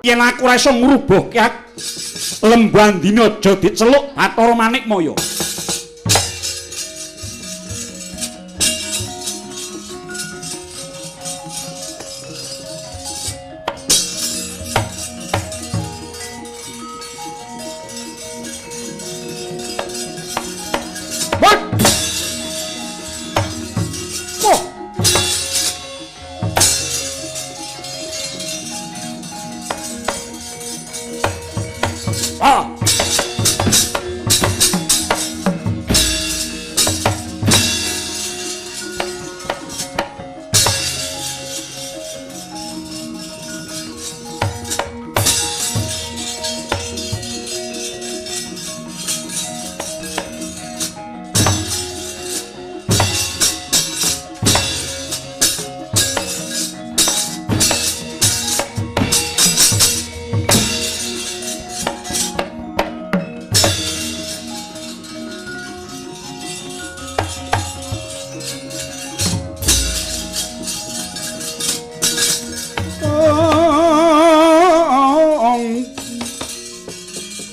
Yen aku ora iso ngrubuhke Lembu Andini aja diceluk Bathara Manikmaya.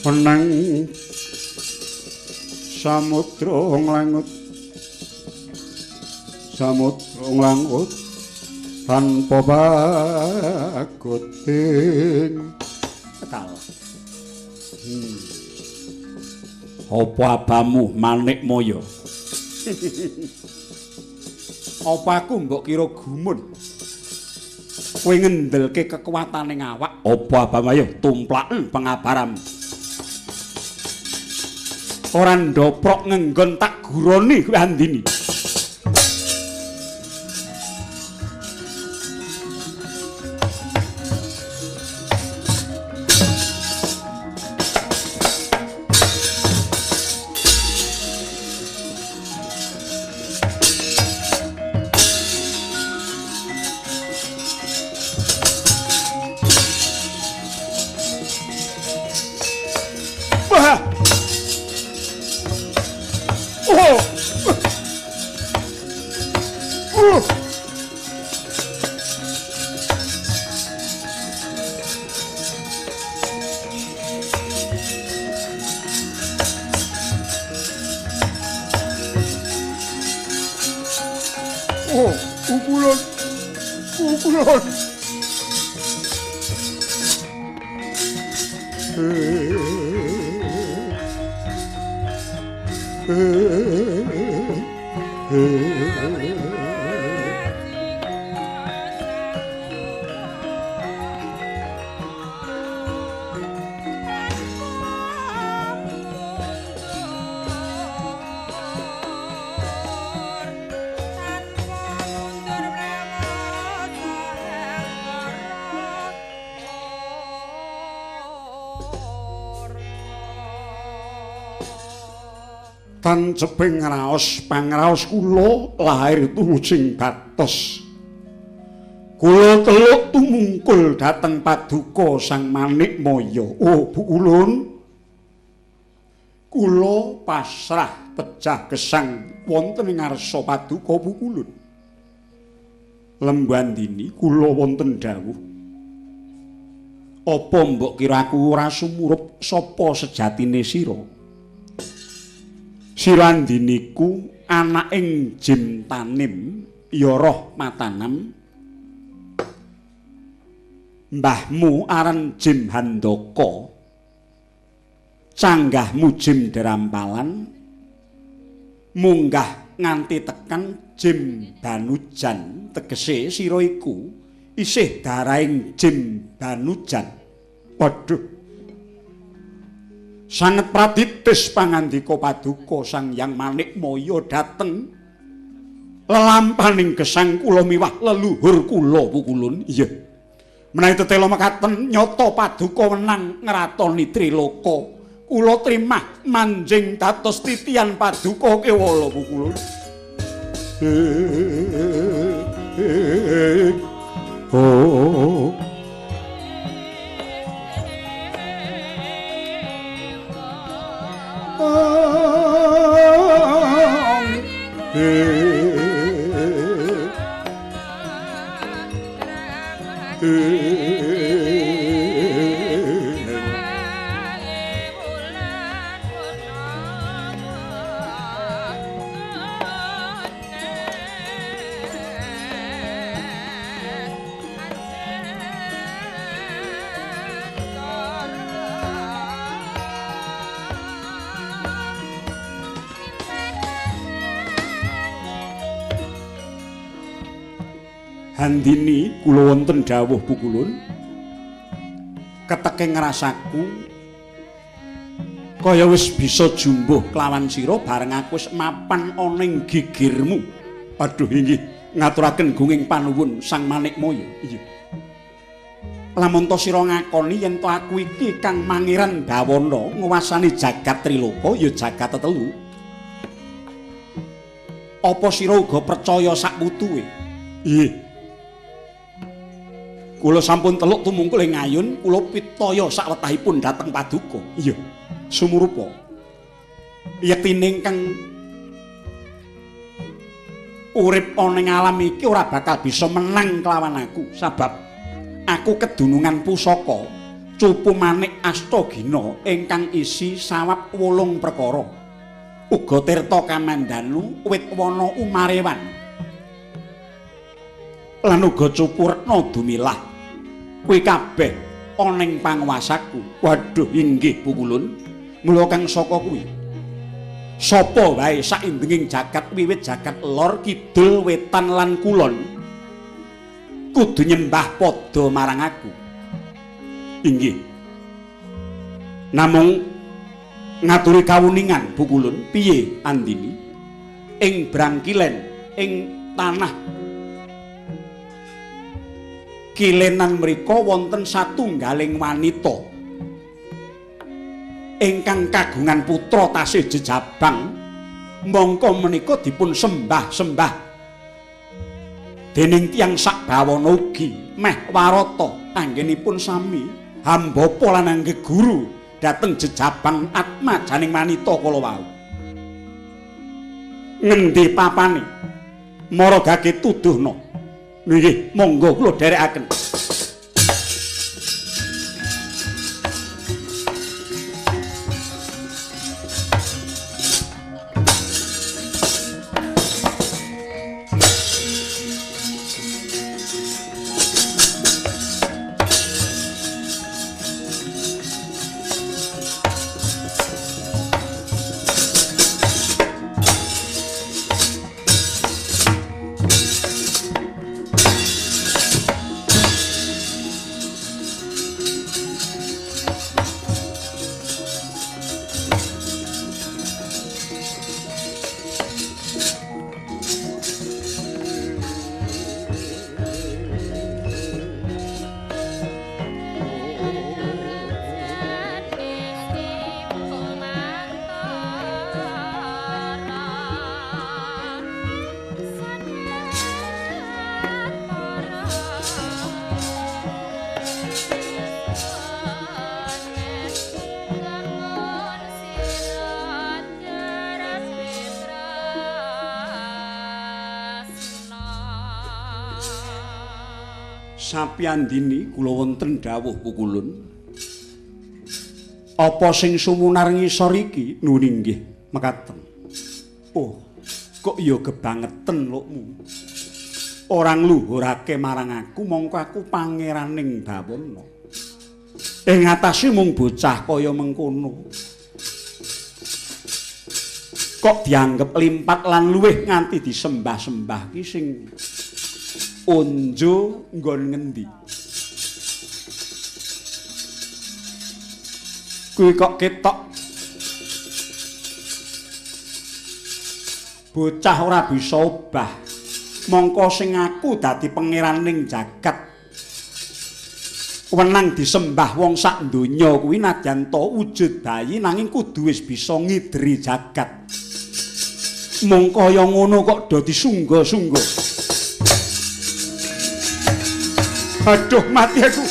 Menang samudra nglangut, samudra nglangut tanpa baguting. Kalah. Apa abamu Manikmaya? Apa aku mbok kira gumun? Kowe ngendelke kekuatane awak. Apa abamu ayo tumplaken pengabaram. Ora ndoprok ngenggon tak guroni kowe Andini. Tanceping raos pangraos kula lahir tumujing batos. Kula teluk tumungkul dhateng paduka Sang Manikmaya. Oh, Bu Ulun. Kula pasrah pejah gesang wonten ing ngarsa paduka Bu Ulun. Lembu Andini kula wonten dawuh. Apa mbok kira aku ora sumurup sapa sejatine sira? Sira Andiniku anaking Jim Tanim ya roh Matanam. Mbahmu aran Jim Handaka, canggahmu Jim Derampalan, munggah nganti tekan Jim Banujan. Tegese sira iku isih darahing Jim Banujan. Waduh. Sanget praditis pangandika paduka Sang Hyang Manikmaya dhateng lelampaning gesang kula miwah leluhur kula Pukulun. Iya. Menawi tetela mekaten nyata paduka wenang ngratoni Triloka. Kula trimah manjing dados titian paduka kewala Pukulun. Oh. Handini kula wonten dawuh Pukulun. Keteke ngrasaku kaya wis bisa jumbuh kelawan sira bareng aku wis mapan ana ing gigirmu. Aduh inggih ngaturaken gunging panuwun Sang Manikmaya. Iya. Lamun to sira ngakoni yen to aku iki Kang Mangiran Bawana nguwasani jagat Triloka ya jagat tetelu. Apa sira uga percaya sak wutuhe? Nggih. Kula sampun teluk tumungkul ing ngayun, kula pitaya sawetahipun dhateng paduka. Iya. Sumurupa. Yektine ingkang urip ana ing alam iki ora bakal bisa menang kelawan aku sabab aku kedunungan pusaka cupu manik Astagina ingkang isi sawab 8 perkara. Uga tirta kamandanu wit wana umarewan. Lan uga cupu retna dumilah. Kuwi kabeh ana ing panguwasaku. Waduh inggih Pukulun. Mula kang saka kuwi sapa wae saindenging jagat wiwit jagat lor kidul wetan lan kulon kudu nyembah padha marang aku. Inggih. Namung ngaturi kawuningan Pukulun, piye Andini? Ing Brangkilen, ing tanah kilenan mriku wonten satunggaling wanita ingkang kagungan putra tasih jejabang, mongko menika dipun sembah-sembah dening tiyang sak bawana ugi meh warata anggenipun sami hambapa lan angge guru dhateng jejabang atmajaning wanita kala wau. Ngendi papane? Maragake tuduhna. Nggih, monggo kula dherekaken. Sapi Andini kula wonten dawuh Pukulun. Apa sing sumunar ngisor iki? Nuwun inggih mekaten. Oh, kok ya gebangeten lukmu. Ora ngluhurake marang aku mongko aku pangeraning Bawana. Ing atase mung bocah kaya mengkono. Kok dianggep limpat lan luwih nganti disembah-sembah ki sing onjo nggon ngendi? Kuwi kok ketok bocah ora bisa obah. Mongko sing aku dadi pangeraning jagat wenang disembah wong sak donya kuwi nadyan ta wujud bayi nanging kudu wis bisa ngidri jagat. Mung kaya ngono kok do disungga-sungga. Aduh mati aku.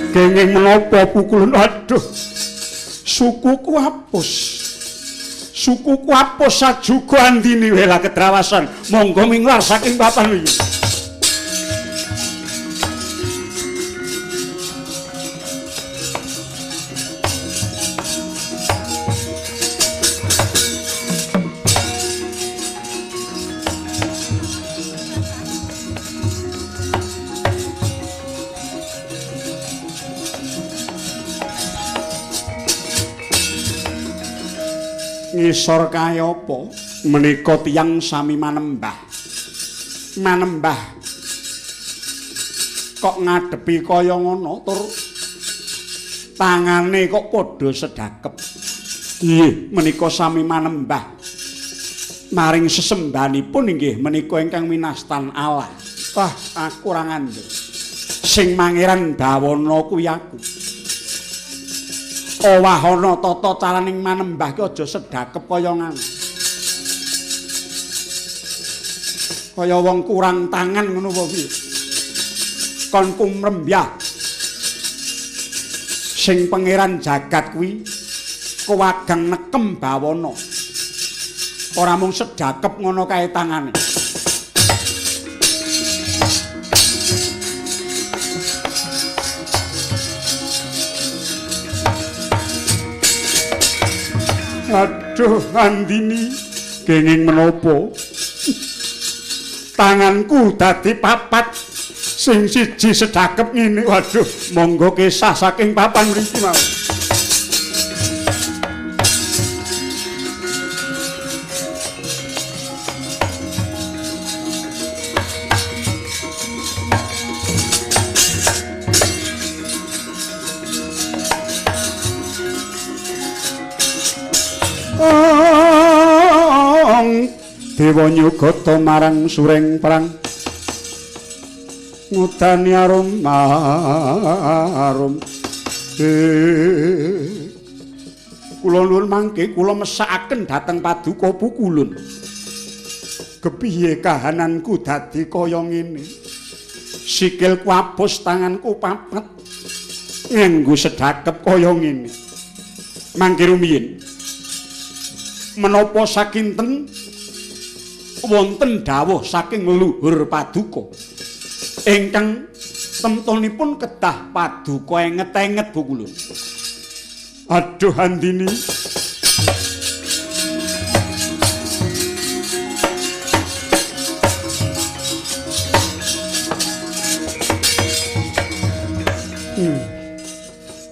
Kenging menapa Pukulun? Aduh. Sukuku apus. Sukuku apus sajuga Andini wela kedrawasan. Monggo minglar saking papan iki. Ngisor kae apa? Menika tiyang sami manembah. Manembah kok ngadepi kaya ngono tur tangane kok padha sedakep. Nggih, menika sami manembah maring sesembahanipun inggih menika ingkang minastan Allah. Wah, aku ora ngandel. Sing mangeran bawana kuwi aku. Owahana tata caraning manembah ki aja sedakep kaya ngene. Kaya wong kurang tangan ngono apa piye? Kon kumrembyah. Sing pangeran jagat kuwi kewagang nekem bawana. Ora mung sedakep ngono kae tangane. Aduh, Andini, kenging menapa? Tanganku dadi papat, sing siji sedakep ngene. Waduh, monggo kesah saking papan mriki mau. Dewa nyugata marang sureng perang ngudani arum arum. Kula nuwun mangke kula mesakaken dhateng paduka pukulun. Kepiye kahananku dadi kaya ngene? Sikilku apus, tanganku papat, nganggo sedakep kaya ngene. Mangke rumiyin menapa sakinten wonten dawuh saking leluhur paduka ingkang temtonipun kedah paduka enget-enget bukulun. Aduh Andini.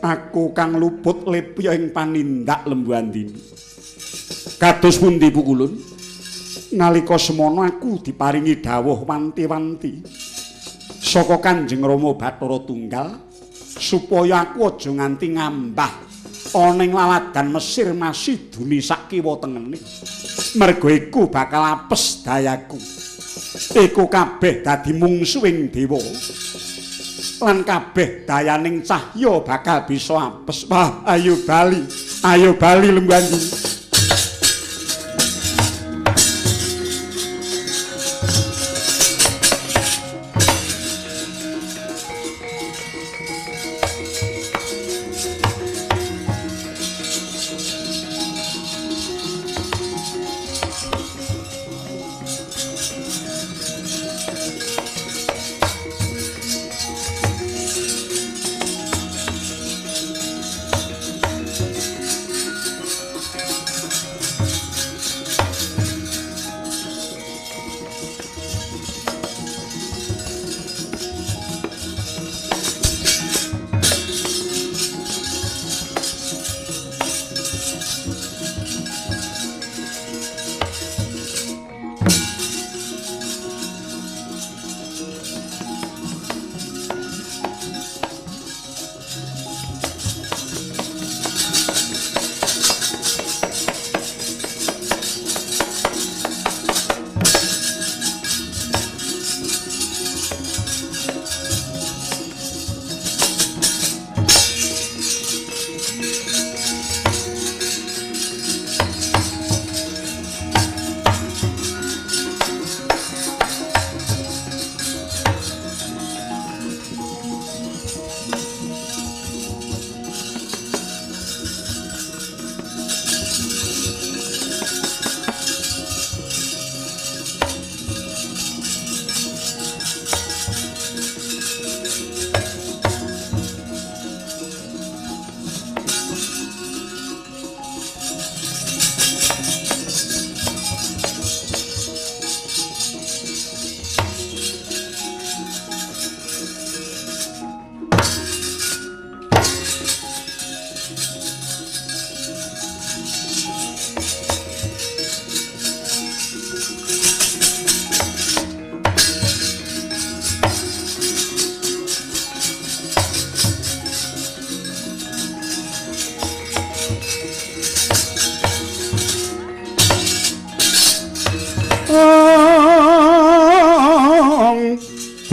Aku kang luput lepya ing panindak Lembu Andini. Kados pundi pukulun? Nalika semono aku diparingi dawuh wanti-wanti saka Kanjeng Rama Bathara Tunggal supaya aku aja nganti ngambah ana ing laladan Mesir Masiduni sak kiwa tengene. Merga iku bakal apes dayaku. Iku kabeh dadi mungsuhing dewa. Lan kabeh dayaning cahya bakal bisa apes. Wah, ayo bali. Ayo bali Lembu Andini.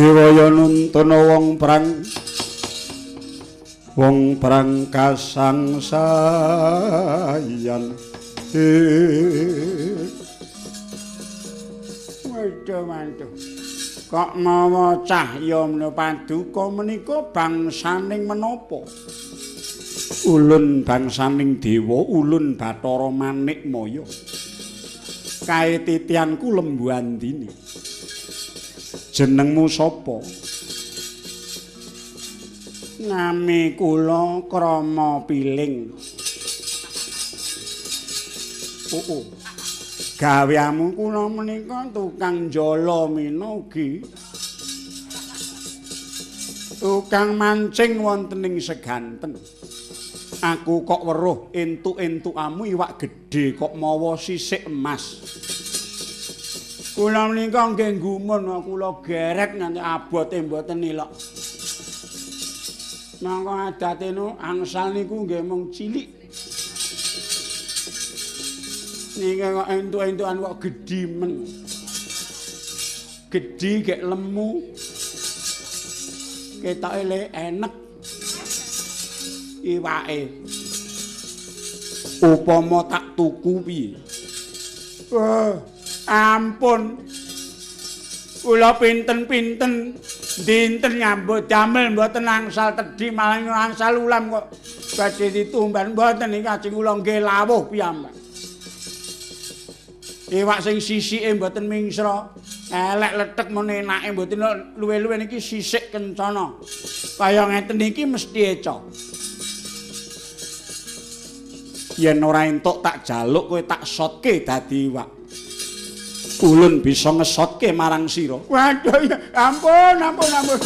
Dewaya nuntun wong perang kasangsayan. Waduh mantuh. Kok mawa cahya mena paduka menika bangsaning menapa? Ulun bangsaning dewa, ulun Bathara Manikmaya. Kae titianku Lembu Andini. Jenengmu sapa? Nami kula Krama Piling. Oh. Gaweamu kula menika tukang jala mina ugi tukang mancing wonten ing seganten. Aku kok weruh entuk-entukamu iwak gedhe kok mawa sisik emas. Kula menika nggih gumun, kula gerek nganti abote mboten ilok. Mangko adate nu angsal niku nggih mung cilik. Niki kok entuk-entukan kok gedhi men. Gedhi gek lemu. Ketoke le enek iwake. Upama tak tuku piye? Oh, ampun. Kula pinten-pinten dinten nyambut damel mboten angsal tedhi malah angsal ulam kok badhe ditumban mboten iki ajeng kula nggih lawuh piyambak. Iwak sing sisike mboten mingsra, elek lethek men enake mboten luwe-luwe niki sisik kencana. Kaya ngeten iki mesti eca. Yen ora entuk tak jaluk kowe tak sotke dadi iwak. Ulun bisa ngesotke marang sira. Waduh, ya ampun, ampun, ampun.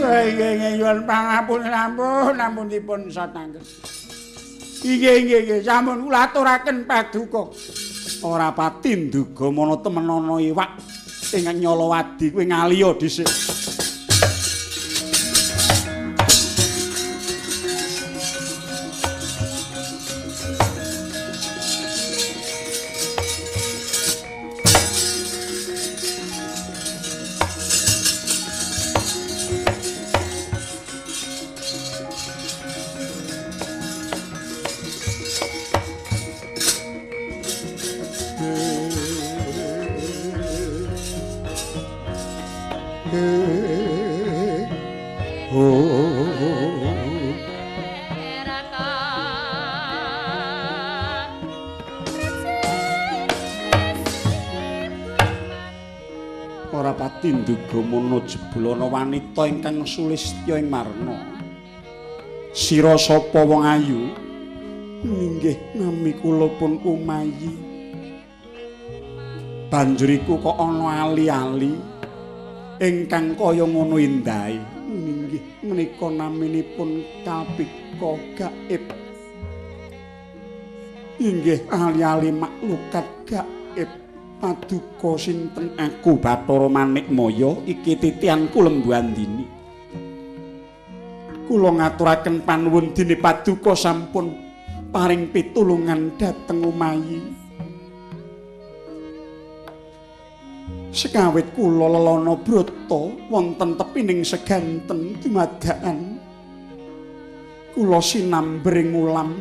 Nggih, nyuwun pangapunten, ampun, ampun dipun sotaken. Nggih, nggih, nggih, sampun kula aturaken paduka. Ora pati nduga mono temen ana iwak ing Nyalawadi kuwi ngaliya dhisik. Ora pati nduga mono jebul ana wanita ingkang sulistya ing marna. Sira sapa wong ayu? Inggih, nami kula pun Umayi. Banjur iku kok ana ali-ali ingkang kaya ngono indahe. Inggih, menika naminipun Kalpika Gaib. Inggih, ali-ali maklukat gaib. Paduka sinten aku Bathara Manikmaya iki titianku Lembu Andini. Kula ngaturaken panuwun dene paduka sampun paring pitulungan dhateng Umayi. Sekawit kula lelana brata wonten tepining seganten dumadakan. Kula sinambring ulam.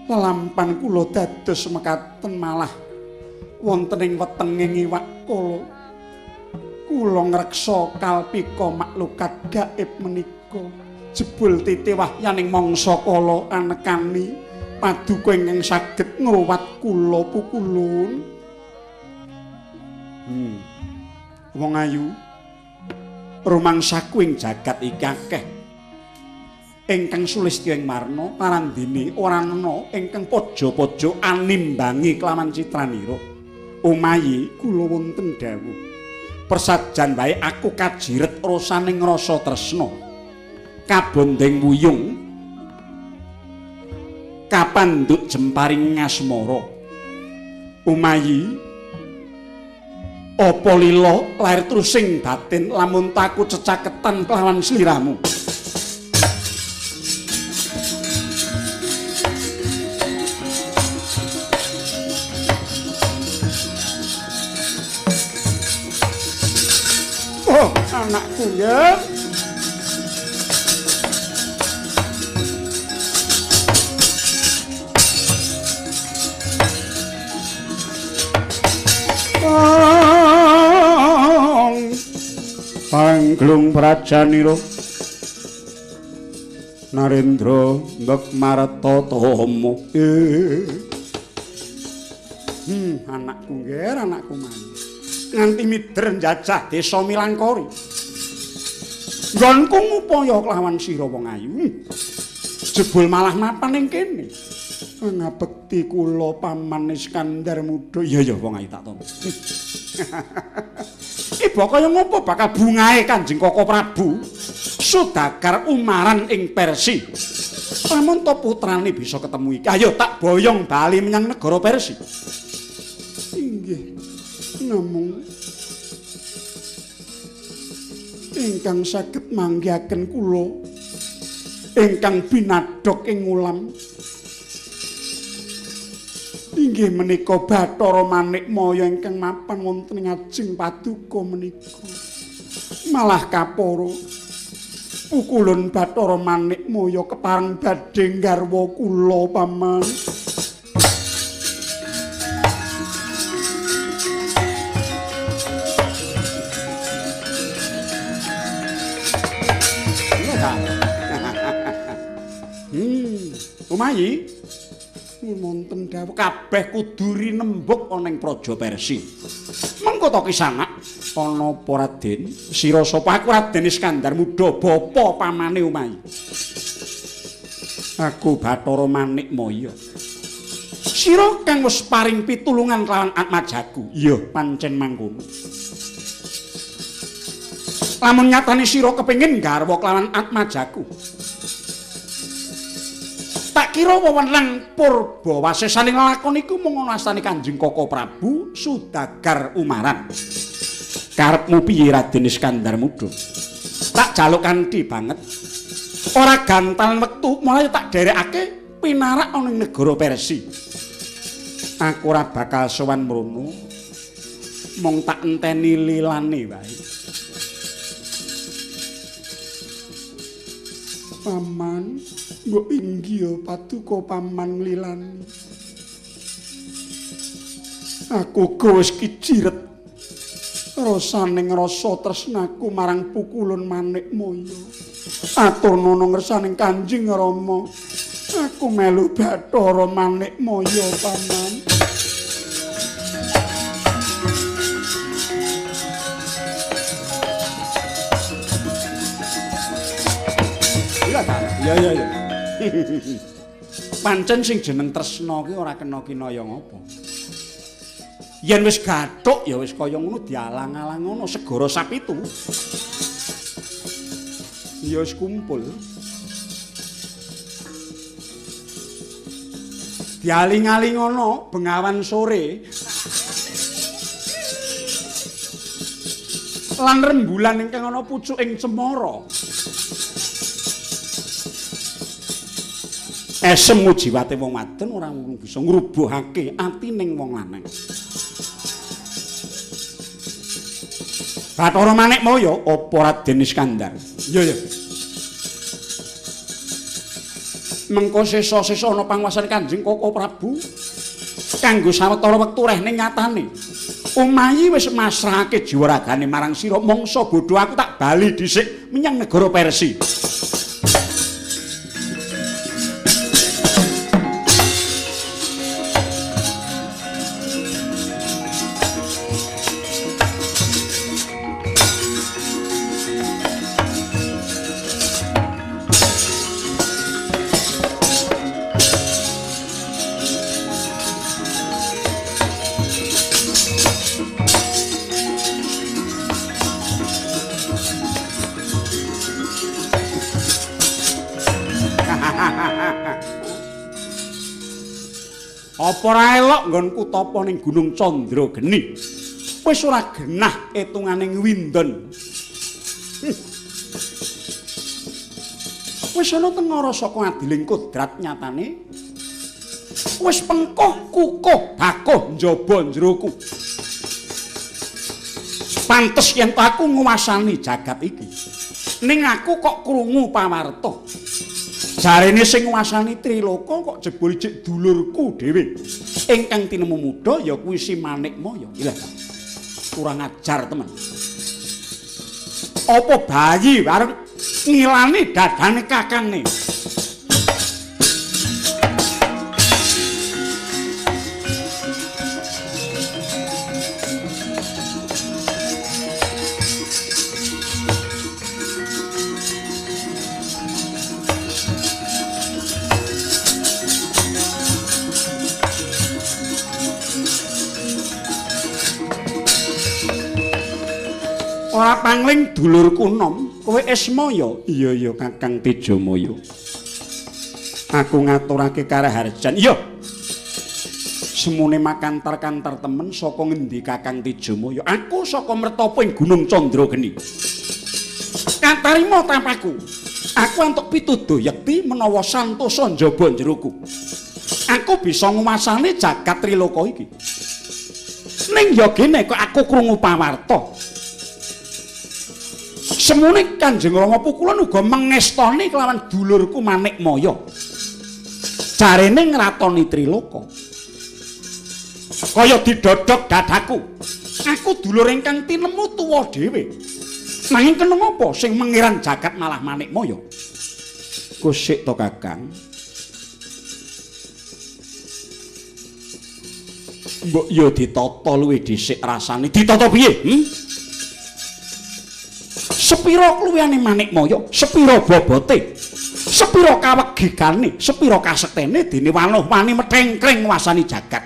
Lelampan kula dados mekaten malah wonten ing wetenging iwak kala. Kula ngreksa kalpika maklukat gaib menika. Jebul titi wahyaning mangsa kala anekani paduka ingkang saged ngruwat kula pukulun. Wong ayu, rumangsaku ing jagat iki akeh ingkang sulistya ing marna parandene ora ana ingkang paja-paja animbangi kelawan citranira. Umayi kula wonten dawuh. Persajan wae aku kajiret rasaning rasa tresna. Kabondeng wuyung kapandhuk jemparing ngasmara. Umayi, apa lila lair trusing batin lamun taku cecaketan kelawan sliramu? Anakku ya. Pangglung Prajanira Narendra mbek marta tama. Anakku ngger, anakku man. Nganti mider njajah desa Milangkori. Nggonku ngupaya kelawan sira wong ayu. Jebul malah mapan ning kene. Ngabekti kula Paman Iskandar Muda. Iya ya wong ayu tak tampa. Iba kaya ngopo bakal bungahe Kanjeng Koko Prabu Sudagar umaran ing Persi. Pamunta putrane bisa ketemu iki. Ayo tak boyong bali menyang negara Persi. Inggih. Namung ingkang saged manggihaken kula ingkang binadhok ing ulam inggih menika Bathara Manikmaya ingkang mapan wonten ing ajeng paduka menika. Malah kapara pukulun Bathara Manikmaya kepareng badhe nggarwa kula Paman. Umayi wonten dawuh kabeh kudu rinembug ana ing Praja Persi. Mengko to kisanak ana apa Raden? Sira sapa? Aku Raden Iskandar Muda, bapa pamane Umayi. Aku Bathara Manikmaya. Sira kang wis paring pitulungan kelawan atmajaku. Iya, pancen mangkono. Lamun nyatane sira kepengin garwa kelawan atmajaku, tak kira wewenang purba wasesaning lakon iku mung ana astane Kanjeng Koko Prabu Sudagar Umaran. Karepmu piye Raden Iskandar Muda? Tak jaluk kanthi banget. Ora gantal wektu, mulai tak derekake pinarak ana ing negara Persi. Aku ora bakal sowan mrono. Mung tak enteni lilane wae. Paman, mbok inggih paduka paman nglilani. Aku wis kiciret rasaning rasa tresnaku marang pukulun Manikmaya. Atur nono ngersaning Kanjeng Rama. Aku melu Bathara Manikmaya Paman. Ya ya ya. Pancen sing jeneng tresna ki ora kena kinaya ngapa. Yen wis gathuk ya wis kaya ngono dialang-alang ngono segara sapitu. Ya wis kumpul. Dialing-aling ngono bengawan sore. Lan rembulan ingkang ana pucuk ing cemara. Esem jiwate wong wadon ora bisa ngrubuhake atining wong lanang. Bathara Manikmaya apa Raden Iskandar? Iya ya. Mengko sesa-sesa ana panguwasan Kanjeng Koko Prabu kanggo sawetara wektu rehne nyatane. Umayi wis masrahake jiwa ragane marang sira, mangsa bodho aku tak bali dhisik menyang negara Persi. Apa ora elok nggonku tapa ning Gunung Candrageni? Wis ora genah etungane ngwindon. Wis ana tengara saka adiling kodrat nyatane. Wis pengkoh kukuh bakuh njaba njeroku. Pantes yen aku nguwasani jagat iki. Ning aku kok krungu pawarta. Jarene sing nguwasani Triloka kok jebul jek dulurku dhewe. Ingkang tinemu muda ya kuwi si Manikmaya. Lah, kurang ajar temen. Apa bayi bareng ngilani dadane kakangne. Ora pangling dulurku nom, kowe Ismaya. Iya iya Kakang Tejamaya. Aku ngaturake karaharjan. Iya. Semune makantar-kantar temen saka ngendi Kakang Tejamaya? Aku saka Mertapa ing Gunung Candrageni. Katarima tapaku. Aku entuk pituduh yekti menawa santosa njaba njeroku. Aku bisa nguwasani jagat Triloka iki. Ning ya gene kok aku krungu pawarta. Semune Kanjeng Rama Pukulan uga mengestoni kelawan dulurku Manikmaya. Jarene ngratoni Triloka. Kaya didodok dadaku. Aku dulur ingkang tinemu tuwa dhewe. Nanging kena ngapa sing mengiran jagat malah Manikmaya? Kusik to Kakang. Mbok ya ditata luwih dhisik rasane. Ditata piye? Sepira kluwihane Manikmaya, sepira bobote, sepira kawegigane, sepira kasektene dene wanuh-wani methengkring nguwasani jagat.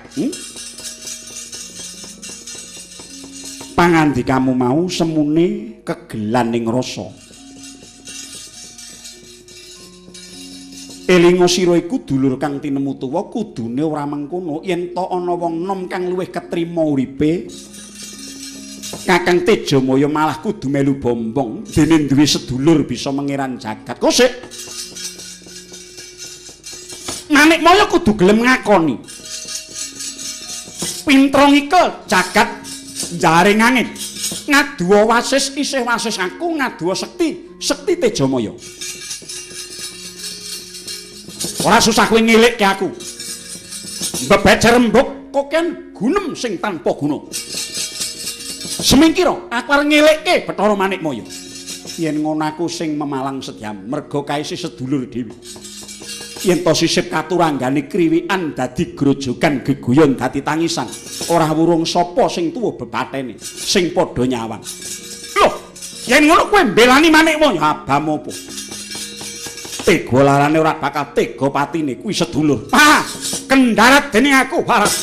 Pangandikamu mau semune kegelan ing rasa. Elinga sira iku dulur kang tinemu tuwa kudune ora mengkono yen ta ana wong nom kang luwih ketrima uripe. Kakang Tejamaya malah kudu melu bombong dene duwe sedulur bisa mengiran jagat. Kosik. Manikmaya kudu gelem ngakoni. Pintra ngikel jagat jaring angin. Ngaduwa wasis isih wasis aku ngaduwa sekti, sekti Tejamaya. Ora susah kowe ngilikke aku. Mbebecer rembug koken gunem sing tanpa guna. Semingkira aku arep ngelekke Bathara Manikmaya. Yen ngono aku sing memalang sedyam merga kae isih sedulur dhewe. Yen to sisip katuranggane kriwikan dadi grojogan geguyon dadi tangisan, ora wurung sapa sing tuwa bebatene sing padha nyawang. Loh, yen ngono kowe mbelani Manikmaya abam apa? Tega larane ora bakal tega patine kuwi sedulur. Ah, kendharat dening aku parah.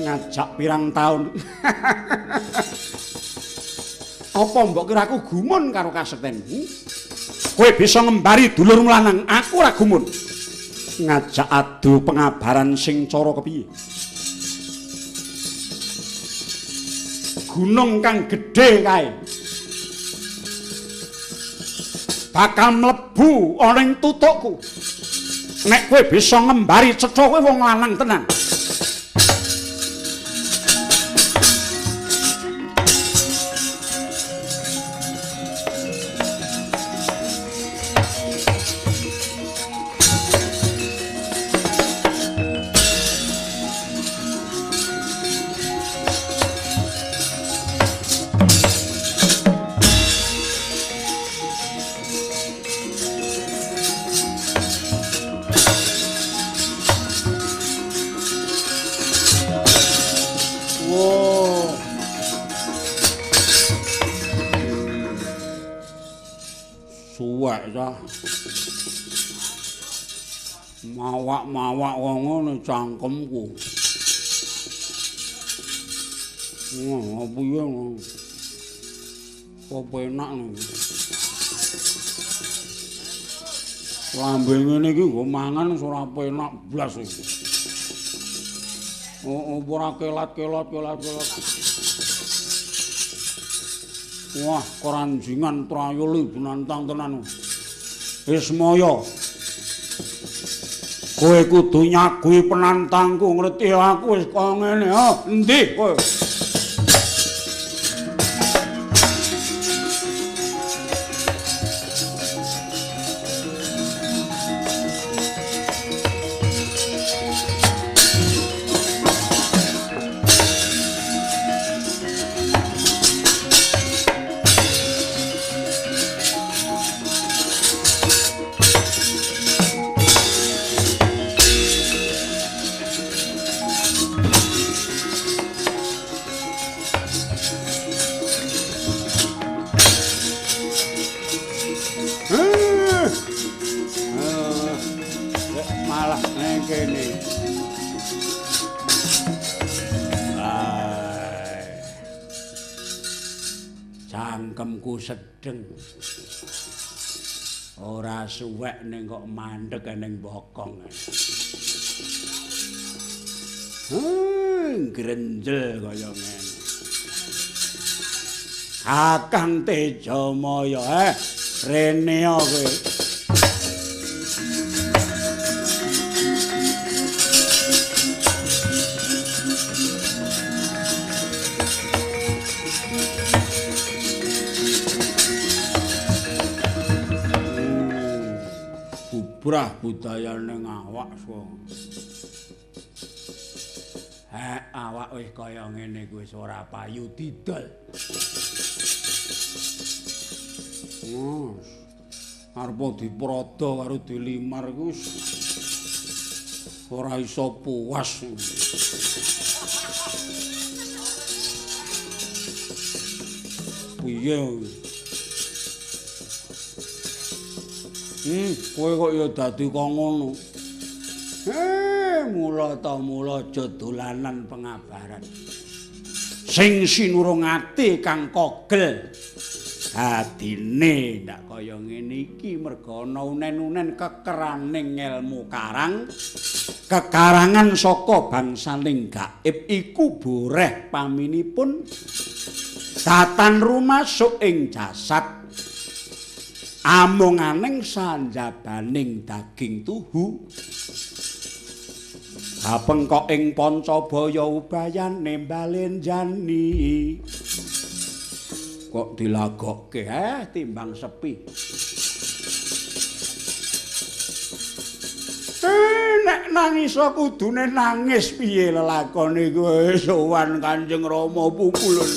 Ngajak pirang taun. Apa mbok kira aku gumun karo kasektenmu? Kowe bisa ngembari dulurmu lanang, aku ora gumun. Ngajak adu pengabaran sing cara kepiye? Gunung kang gedhe kae bakal mlebu ana ing tutukku. Nek kowe bisa ngembari cetha kowe wong lanang tenan. Mawak-mawak wong ngono cangkemku. Wah, piye ngono? Kok penak ngono. Lambe ngene iki nggo mangan ora penak blas iki. Oh, ora kelat-kelat kelat-kelat. Wah, keranjingan trayuli benantang tenan. Ismaya. Kowe kudu nyagui penantangku, ngerti aku wis kaya ngene. Ha, endi kowe? Cangkemku sedeng. Ora suwek ning kok mandeg ning bokong. Grenjel kaya ngene. Kakang Tejamaya, rene kowe. Bubrah budayane awak so. Awak wis kaya ngene kuwi wis ora payu didol. Arep diprada karo dilimar kuwi ora iso puas. Piye? Kowe kok ya dadi kok ngono. Mula ta mula aja dolanan pengabaran. Sing sinurung ati kang kogel adine ndak kaya ngene iki merga ana unen-unen kekeraning ngelmu karang. Kekarangan saka bangsaning gaib iku boreh paminipun datan rumasuk ing jasad. Amonganing sanjabaning daging tuhu. Kapengkok ing Pancabaya ubayane balenjani. Kok dilagokke timbang sepi. Nek nangis kudune nangis piye lelakone kowe sowan Kanjeng Rama pukulun.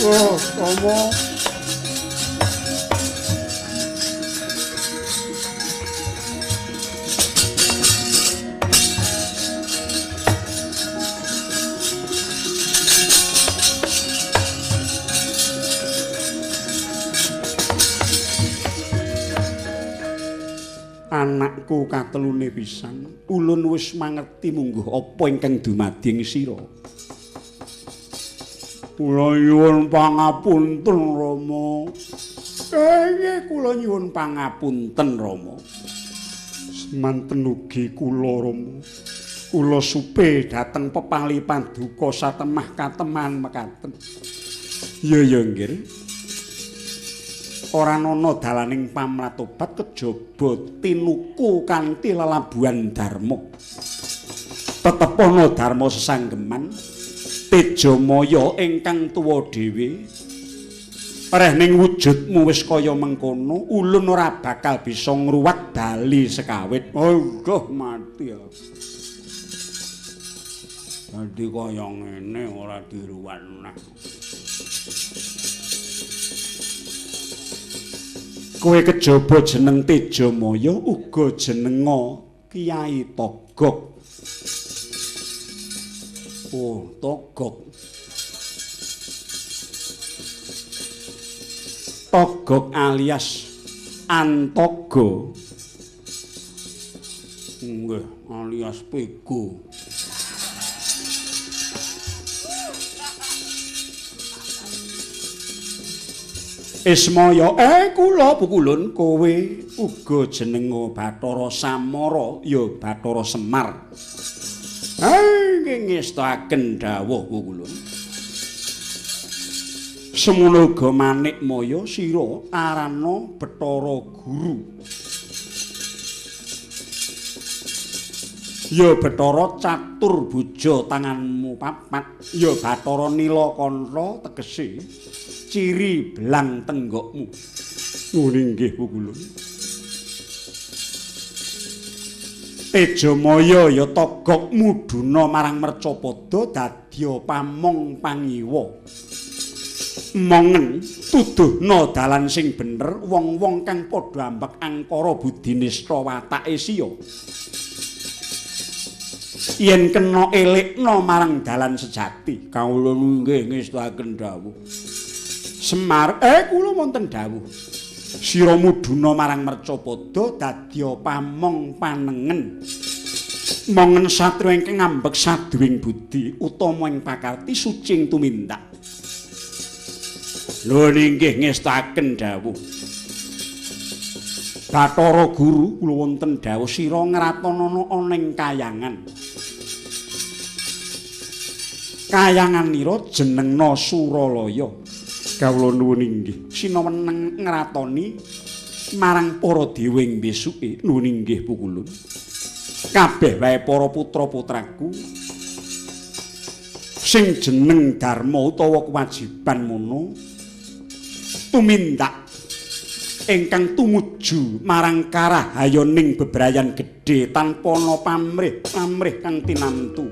Oh, Rama. Anakku katelune pisan, ulun wis mangerti mungguh apa ingkang dumadi ing sira. Kula nyuwun pangapunten Rama. Nggih, kula nyuwun pangapunten Rama. Manten ugi kula Rama. Kula supe dhateng pepali paduka satemah kateman mekaten. Iya ya nggih. Ora ana dalaning pamratobat kejaba tinuku kanthi lelabuhan dharma. Tetep ana dharma sesanggeman Tejamaya ingkang tuwa dhewe. Reh ning wujudmu wis kaya mengkono, ulun ora bakal bisa ngruwat bali sekawit. Aduh mati ya. Dadi kaya ngene ora diruwat neh. Kowe kejaba jeneng Tejamaya uga jenenga Kyai Togok. Oh, Togok. Togok alias Antogo. Nggih, alias Pego. Ismaya, kula pukulun kowe uga jenenga Bathara Samara ya Bathara Semar. Nggih ngestakaken dawuh pukulun. Semono uga Manikmaya sira arana Bathara Guru. Ya Bathara Catur Buja tanganmu papat, ya Bathara Nilakantha tegese ciri belang tenggokmu. Ngono inggih pukulun. Tejamaya ya Togok mudhuna marang Mercapada dadya pamong pangiwa. Mongen tuduhna dalan sing bener wong-wong kang padha ambek angkara budinista watake siya. Yen kena elekna marang dalan sejati. Kawula nggih ngestakaken dawuh. Semar, kula wonten dawuh. Sira mudhuna marang Mercapada dadya pamong panengen. Mongen satriya ingkang ngambek saduwing budi utama ing pakarti suci ing tumindak. Lho inggih ngestakaken dawuh. Bathara Guru kula wonten dawuh sira ngratonana ana ing kayangan. Kayangan nira jenengna Suralaya. Kawula nuwun inggih sinaweneng ngratoni marang para dewa ing besuke. Nuwun inggih pukulun. Kabeh wae para putra-putraku sing jeneng dharma utawa kewajiban mono tumindak ingkang tumuju marang karahayoning bebrayan gedhe tanpa ana pamrih-pamrih kang tinamtu.